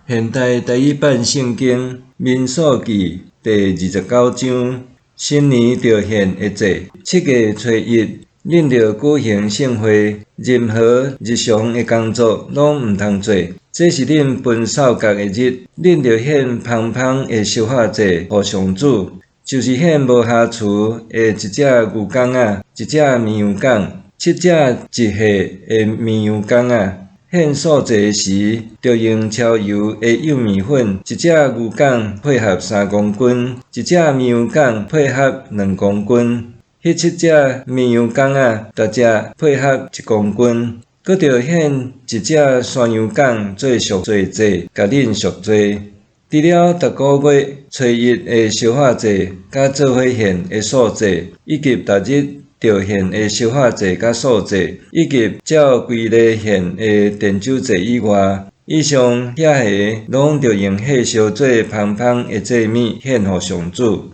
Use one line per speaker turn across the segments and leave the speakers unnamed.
現代台語版聖經《民數記》第29章，新年著獻的祭。7月初一，恁著舉行聖會，任何日常的工作攏毋通做。這是恁分掃角的日，恁著獻芳芳的燒化祭予上主，就是獻無瑕疵的一隻牛犅仔，一隻綿羊犅，七隻一歲的綿羊犅仔。獻素祭時，著用超油的幼麵粉，一隻牛犅配合3公斤，一隻綿羊犅配合2公斤。彼七隻綿羊犅仔，逐隻配合1公斤。閣著獻一隻山羊犅做贖罪祭，共恁贖罪。除了逐个月初一的燒化祭，佮做伙獻的素祭，以及逐日著獻的燒化祭佮素祭，以及照規例獻的奠酒祭以外，以上遐个攏著用火燒做芳芳的祭物獻予上主。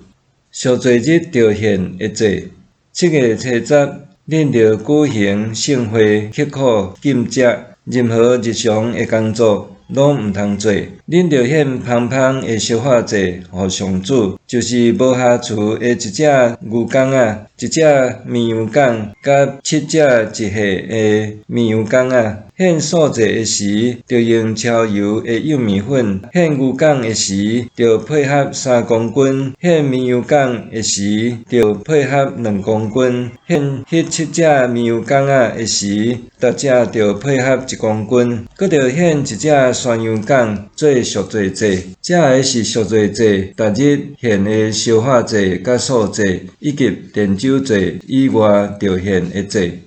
贖罪日著獻的祭，7月初十，恁著舉行聖會，刻苦禁食，任何日常的工作攏毋通做。恁著獻芳芳的燒化祭予上主，就是無瑕疵的一隻牛犅仔，一隻綿羊犅，佮七隻一歲的綿羊犅仔。獻素祭的時，著用超油的幼麵粉；獻牛犅的時，著配合3公斤；獻綿羊犅的時，著配合2公斤；獻彼七隻綿羊犅仔的時，逐隻著配合1公斤。閣著獻一隻山羊犅做贖罪祭。這个是贖罪祭，逐日獻的燒化祭佮素祭，以及奠酒祭以外著獻的祭。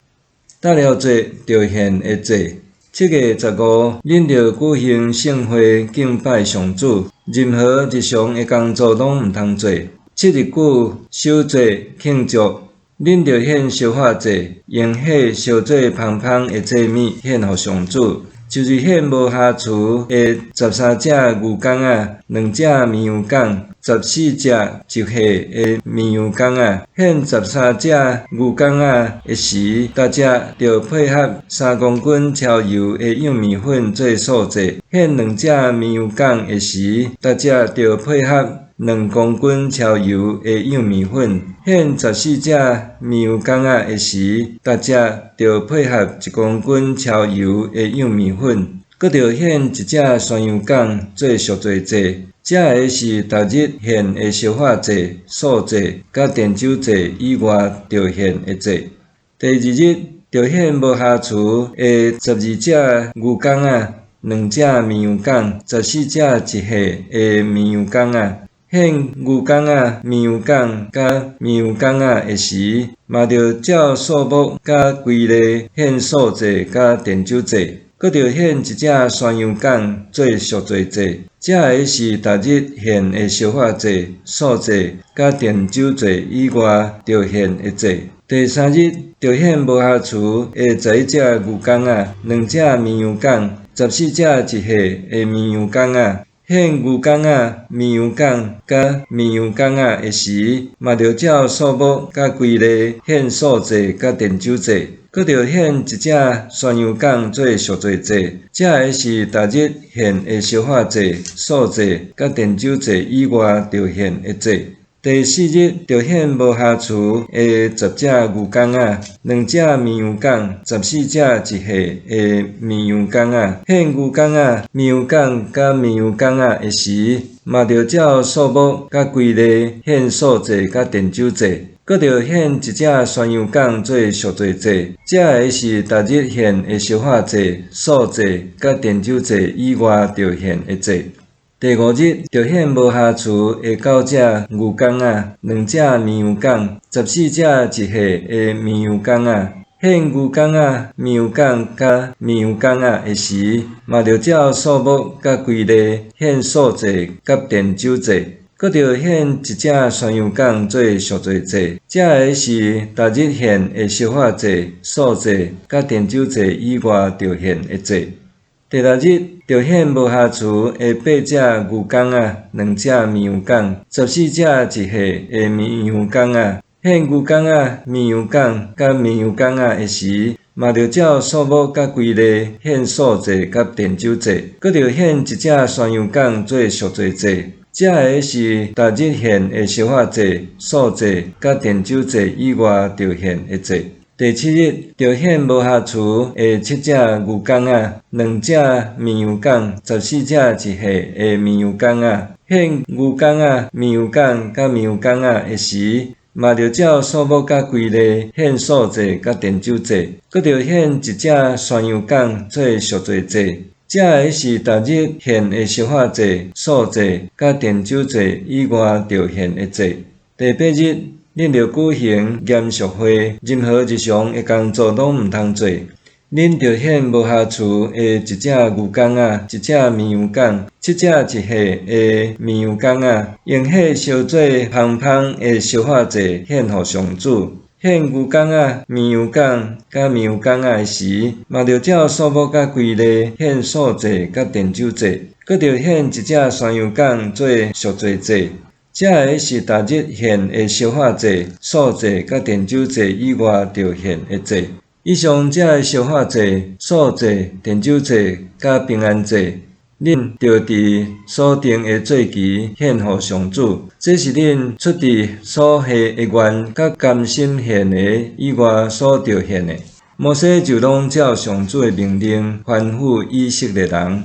大料節著獻的祭。7月15，恁著舉行聖會敬拜上主，任何日常的工作攏毋通做。7日久守節慶祝，恁著獻燒化祭，用火燒做芳芳的祭物獻予上主，就是獻無瑕疵的13隻牛犅仔，兩隻綿羊犅，14隻一歲的綿羊犅仔。獻13隻牛犅仔的時，逐隻著配合3公斤超油的幼麵粉做素祭；獻兩隻綿羊犅的時，逐隻著配合2公斤超油的幼麵粉；獻14隻綿羊犅仔的時，逐隻著配合1公斤超油的幼麵粉。閣著獻一隻山羊犅做贖罪祭。這个是逐日獻的燒化祭、素祭、佮奠酒祭以外著獻的祭。第二日，著獻無瑕疵的12隻牛犅仔，兩隻綿羊犅，14隻一歲的綿羊犅仔。獻牛犅仔、綿羊犅佮綿羊犅仔的時，嘛著照數目佮規例獻素祭佮奠酒祭。閣著獻一隻山羊犅做贖罪祭。這个是逐日獻的燒化祭、素祭佮奠酒祭以外著獻的祭。第三日，著獻無瑕疵的11隻牛犅仔，兩隻綿羊犅，14隻一歲的綿羊犅仔。獻牛犅仔、綿羊犅佮綿羊犅仔的時，嘛著照數目佮規例獻素祭佮奠酒祭。閣著獻一隻山羊犅做贖罪祭。這个是逐日獻的燒化祭、素祭佮奠酒祭以外著獻的祭。第四日，著獻無瑕疵的10隻牛犅仔，兩隻綿羊犅，14隻一歲的綿羊犅仔。獻牛犅仔、綿羊犅佮綿羊犅仔的時，嘛著照數目佮規例獻素祭佮奠酒祭。閣著獻一隻山羊犅做贖罪祭。這个是逐日獻的燒化祭、素祭佮奠酒祭以外著獻的祭。第五日，著獻無瑕疵的九隻牛犅仔，兩隻綿羊犅，14隻一歲的綿羊犅仔。獻牛犅仔、綿羊犅佮綿羊犅仔的時，嘛著照數目佮規例獻素祭佮奠酒祭。閣著獻一隻山羊犅做贖罪祭。這个是逐日獻的燒化祭、素祭佮奠酒祭以外著獻的祭。第六日，著獻無瑕疵的八隻牛犅仔，兩隻綿羊犅，14隻一歲的綿羊犅仔。獻牛犅仔、綿羊犅佮綿羊犅仔的時，嘛著照數目佮規例獻素祭佮奠酒祭，閣著獻一隻山羊犅做贖罪祭。這个是逐日獻的燒化祭、素祭佮奠酒祭以外著獻的祭。第七日，著獻無瑕疵的七隻牛犅仔，兩隻綿羊犅，14隻一歲的綿羊犅仔。獻牛犅仔、綿羊犅佮綿羊犅仔的時，嘛著照數目佮規例獻素祭佮奠酒祭，閣著獻一隻山羊犅做贖罪祭。這个是逐日獻的燒化祭、素祭佮奠酒祭以外著獻的祭。第八日，恁著舉行嚴肅會，任何日常的工作攏毋通做。恁著獻無瑕疵的一隻牛犅仔，一隻綿羊犅，七隻一歲的綿羊犅仔，用火燒做芳香的燒化祭獻予上主。獻牛犅仔、綿羊犅佮綿羊犅仔的時，嘛著照數目佮規例獻素祭佮奠酒祭，閣著獻一隻山羊犅做贖罪祭。這个是逐日獻的燒化祭、素祭佮奠酒祭以外著獻的祭。以上這个燒化祭、素祭、奠酒祭佮平安祭，恁著佇所定的節期獻予上主。這是恁出自所下的願佮甘心獻的以外所著獻的。摩西就攏照上主的命令吩咐以色列人。